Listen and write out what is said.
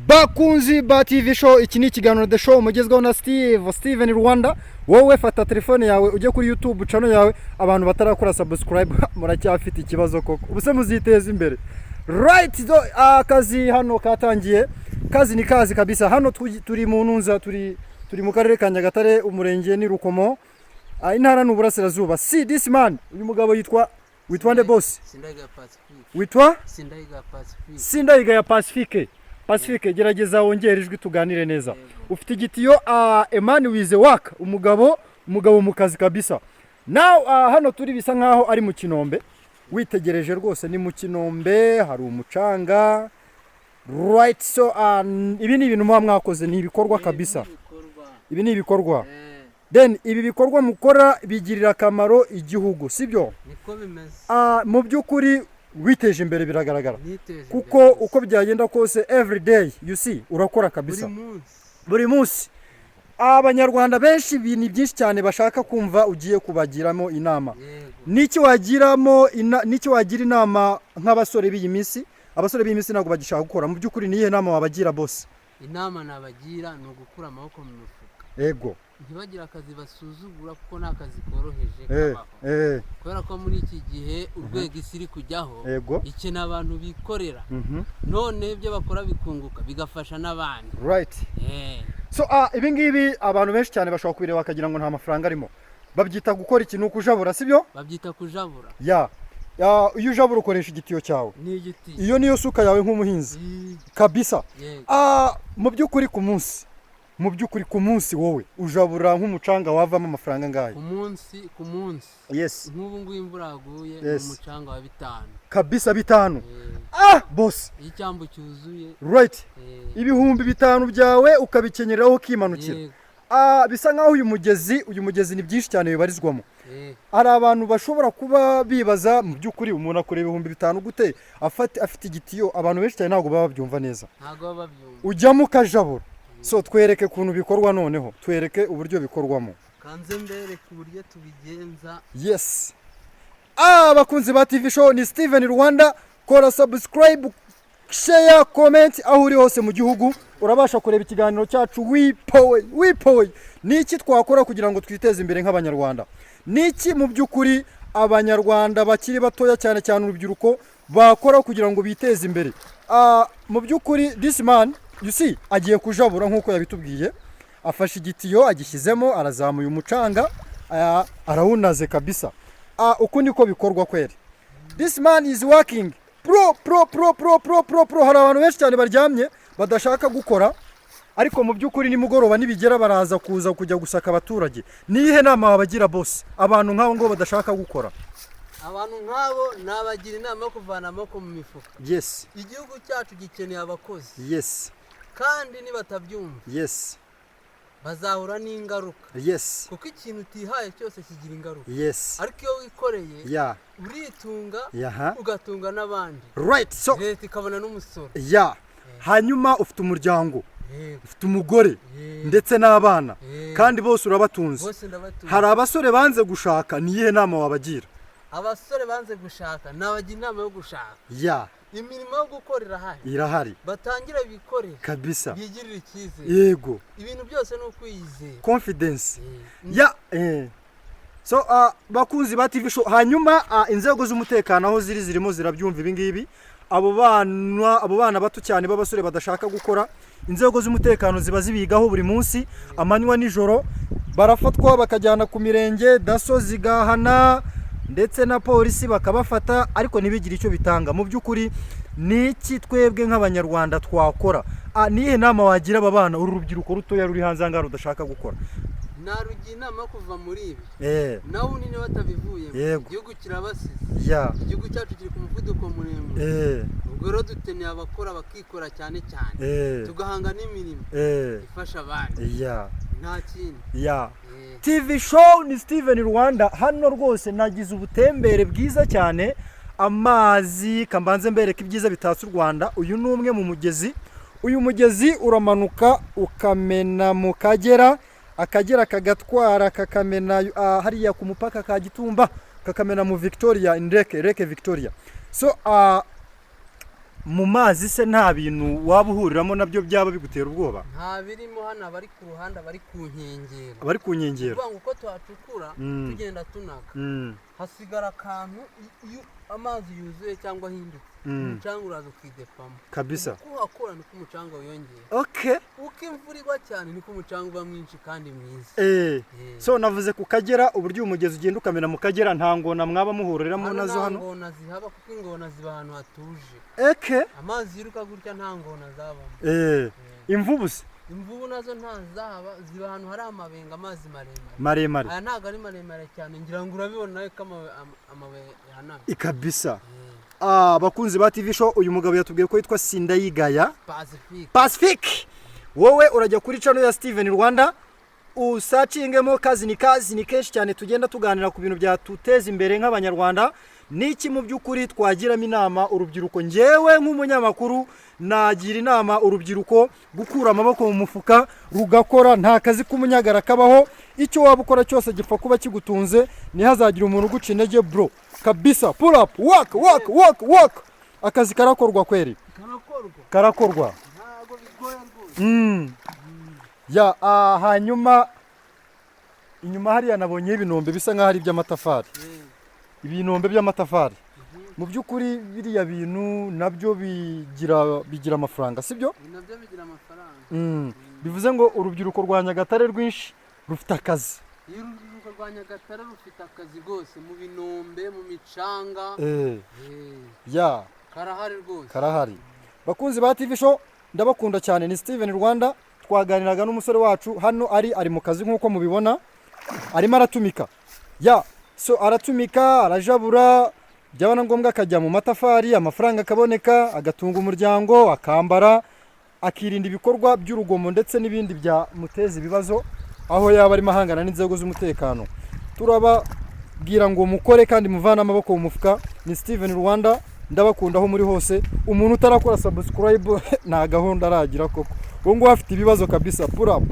Bakunzi ba TV Show, iki ni ikiganiro The Show mugezweho na Steve Steven Rwanda. Wowe fata telefone yawe ujye kuri YouTube channel yawe. Abantu batarakora subscribe muracyafite ikibazo koko, ubuse muziteza imbere? Right, so akazi hano katangiye, kazi ni kazi kabisa. Hano turi mu Ntunza, turi mu karere ka Nyagatare, umurenge ni Rukomo. Intara ni Uburasirazuba. See this man, uyu mugabo yitwa, witwa nde, boss? Sindayigaya Pacifique. Witwa? Sindayigaya Pacifique. Sindayigaya Pacifique. Pacifique, gerageza wongere ijwi tuganire neza. Yego. Ufite igitiyo, a man with work, umugabo mu kazi kabisa. Now hano turi bisa nkaho ari mu Kinombe. Witegereje rwose ni mu Kinombe, hari umucanga. Right, so ibi ni ibintu muba mwakoze, ni ibikorwa kabisa. Ibikorwa. Ibi ni ibikorwa. Eh. Then ibi bikorwa mukora bigirira akamaro igihugu, sibyo? Niko bimeze. Mu by'ukuri witeje imbere, biragaragara. Niteje Kuko imbere. uko byagenda kose, every day you see urakora Buri kabisa. munsi. Buri munsi. Abanyarwanda benshi ibintu byinshi cyane bashaka kumva ugiye kubagiramo inama. Yego. Niki wagira inama nk'abasore b'iyi minsi? Abasore b'iyi minsi ntabwo bagishaka gukora. Mu by'ukuri niyihe nama wabagira, boss? Inama nabagira ni ugukura amaboko mu mifuka. Ntibagire akazi basuzugura, kuko ni akazi koroheje kabaho. Kubera ko muri iki gihe urwego isi iri kujyaho, ikeneye abantu bikorera. None ibyo bakora bikunguka, bigafasha n'abandi. So ibi ngibi abantu benshi cyane bashobora kubireba bakagira ngo nta mafaranga arimo. Babyita gukora ikintu, kujabura, sibyo? Babyita kujabura. Ya, iyo ujabura ukoresha igitiyo cyawe. Ni igiti. Iyo niyo suka yawe nk'umuhinzi kabisa. Yego. Mu by'ukuri ku munsi wowe ujabura nk'umucanga wavamo amafaranga angahe? Ku munsi? Yes. Nk'ubu ngubu imvura yaguye, ni umucanga wa 5. Kabisa, 5? Eh. Ah, boss. Iyo icyambu cyuzuye. 5000 byawe ukabikenyeraho ukimanukira. Yego. Bisa nkaho uyu mugezi ni byinshi cyane bibarizwamo. Hari abantu bashobora kuba bibaza, mu by'ukuri umuntu akora 5000 gute afite igitiyo? Abantu benshi cyane ntabwo baba babyumva neza. Ntabwo baba babyumva. Ujyamo ukajabura. So twereke ukuntu bikorwa noneho, twereke uburyo bikorwamo. Kanze mbereke uburyo tubigenza. Yes, abakunzi ba TV Show, ni Steven Rwanda. Kora subscribe, share, comment. Aho uri hose mu gihugu urabasha kureba ikiganiro cyacu wipowe wipowe. Ni iki twakora kugira ngo twiteze imbere nk'Abanyarwanda? Ni iki mu by'ukuri Abanyarwanda bakiri batoya, cyane cyane urubyiruko, bakora kugira ngo biteze imbere? Mu by'ukuri this man, you see, agiye kujabura nk'uko yabitubwiye. Afashe igitiyo agishyizemo, arazamuye umucanga, arawunaze kabisa. Uku niko bikorwa kweri. This man is working pro pro pro pro pro pro pro. Hari abantu benshi cyane baryamye badashaka gukora, ariko mu by'ukuri nimugoroba nibigera baraza kuza kujya gusaka abaturage. Niyihe nama wabagira, boss, abantu nk'abo ngo badashaka gukora? Abantu nk'abo nabagira inama yo kuvana amaboko mu mifuka. Igihugu cyacu gikeneye abakozi. Kandi nibatabyumva, bazahura n'ingaruka. Kuko ikintu utihaye cyose kigira ingaruka. Ariko iyo wikoreye, uritunga, ugatunga n'abandi. Right, so Leta ikabona n'umusoro. Ya, hanyuma ufite umuryango? Yego. Ufite umugore Yego. ndetse n'abana? Yego. Kandi bose urabatunze? Bose ndabatunze. Hari abasore banze gushaka, ni iyihe nama wabagira? Abasore banze gushaka nabagira inama yo gushaka. Imirimo yo gukora irahari. Irahari. Batangire bikorere. Bigirire icyizere. Ibintu byose ni ukwiyizera. Confidence. Ya, so bakunzi ba TV Show, hanyuma inzego z'umutekano aho ziri zirimo zirabyumva ibi ngibi. Abo bana bato cyane b'abasore badashaka gukora, inzego z'umutekano ziba zibigaho buri munsi, amanywa nijoro. Barafatwa bakajyana ku mirenge, DASSO zigahana ndetse na polisi bakabafata, ariko ntibigire icyo bitanga. Mu by'ukuri ni iki twebwe nk'Abanyarwanda twakora? Niyihe nama wagira aba bana, uru rubyiruko rutoya ruri hanze aha ngaha rudashaka gukora? Narugira inama yo kuva muri ibi. Nawe unini batabivuyemo, igihugu kirabasize. Igihugu cyacu kiri ku muvuduko muremure. Ubwo rero dukeneye abakora, bakikora cyane cyane, tugahanga n'imirimo ifasha abandi. Nta kindi. TV Show, ni Steven Rwanda. Hano rwose nagize ubutembere bwiza cyane. Amazi, kambanze mbereka ibyiza bitatse u Rwanda. Uyu ni umwe mu mugezi. Uyu mugezi uramanuka ukamena mu Kagera, Akagera kagatwara kakamena hariya ku mupaka ka Gitumba, kakamena mu Victoria, in Lake Victoria. So Mu mazi se nta bintu waba uhuriramo nabyo byaba bigutera ubwoba? Nta birimo hano, abari ku ruhande, abari ku nkengero. Abari ku nkengero. Kuvuga ngo uko tuhacukura, tugenda tunaga, hasigara akantu iyo amazi yuzuye cyangwa ahindutse, umucanga uraza ukidepamo. Uko uhakura niko umucanga wiyongera. Uko imvura igwa cyane niko umucanga uba mwinshi kandi mwiza. So navuze ku Kagera, uburyo uyu mugezi ugenda ukamera mu Kagera, nta ngona mwaba muhuriramo Hano nazo nta hano? ngona zihaba, kuko ingona ziba ahantu hatuje. Amazi yiruka gutya nta ngona zabamo. Imvubu se? Imvubu nazo ntazaba, ziba ahantu hari amabenga, amazi maremare. Maremare. Aya ntabwo ari maremare cyane, ngira ngo urabibona nawe ko amabuye yahanamye. Kabisa. Ah, bakunzi ba TV Show, uyu mugabo yatubwiye ko yitwa Sindayigaya Pacifique. Pacifique. Wowe urajya kuri channel ya Steven Rwanda, usacingemo Kazi ni Kazi. Ni kenshi cyane tugenda tuganira ku bintu byatuteza imbere nk'Abanyarwanda. Niki mu by'ukuri twagiramo inama urubyiruko? Ngewe nk'umunyamakuru nagira inama urubyiruko gukura amaboko mu mufuka rugakora. Nta kazi k'umunyagara kabaho. Icyo waba ukora cyose gipfa kuba kigutunze. Ntihazagire umuntu uguca intege, bro, kabisa. Pull up, work, work, work, work. Akazi karakorwa kweri. Karakorwa. Karakorwa. Ntabwo bigoye rwose. Ya, hanyuma inyuma hariya nabonye ibinombe bisa nk'aho ari iby'amatafari. Ibinombe by'amatafari, mu by'ukuri biriya bintu nabyo bigira amafaranga, sibyo? Ibi nabyo bigira amafaranga. Bivuze ngo urubyiruko rwa Nyagatare rwinshi rufite akazi. Iyo urubyiruko rwa Nyagatare rufite akazi rwose, mu binombe, mu micanga. Karahari rwose. Karahari. Bakunzi ba TV Show, ndabakunda cyane. Ni Steven Rwanda, twaganiraga n'umusore wacu hano ari mu kazi nk'uko mubibona, arimo aratumika. Ya, so aratumika, arajabura, byaba na ngombwa akajya mu matafari, amafaranga akaboneka, agatunga umuryango, akambara, akirinda ibikorwa by'urugomo ndetse n'ibindi byamuteza ibibazo aho yaba arimo ahangana n'inzego z'umutekano. Turababwira ngo mukore kandi muvane amaboko mu mufuka. Ni Steven Rwanda, ndabakunda aho muri hose. Umuntu utarakora subscribe nta gahunda aragira koko, uwo nguwo afite ibibazo kabisa. Pull up.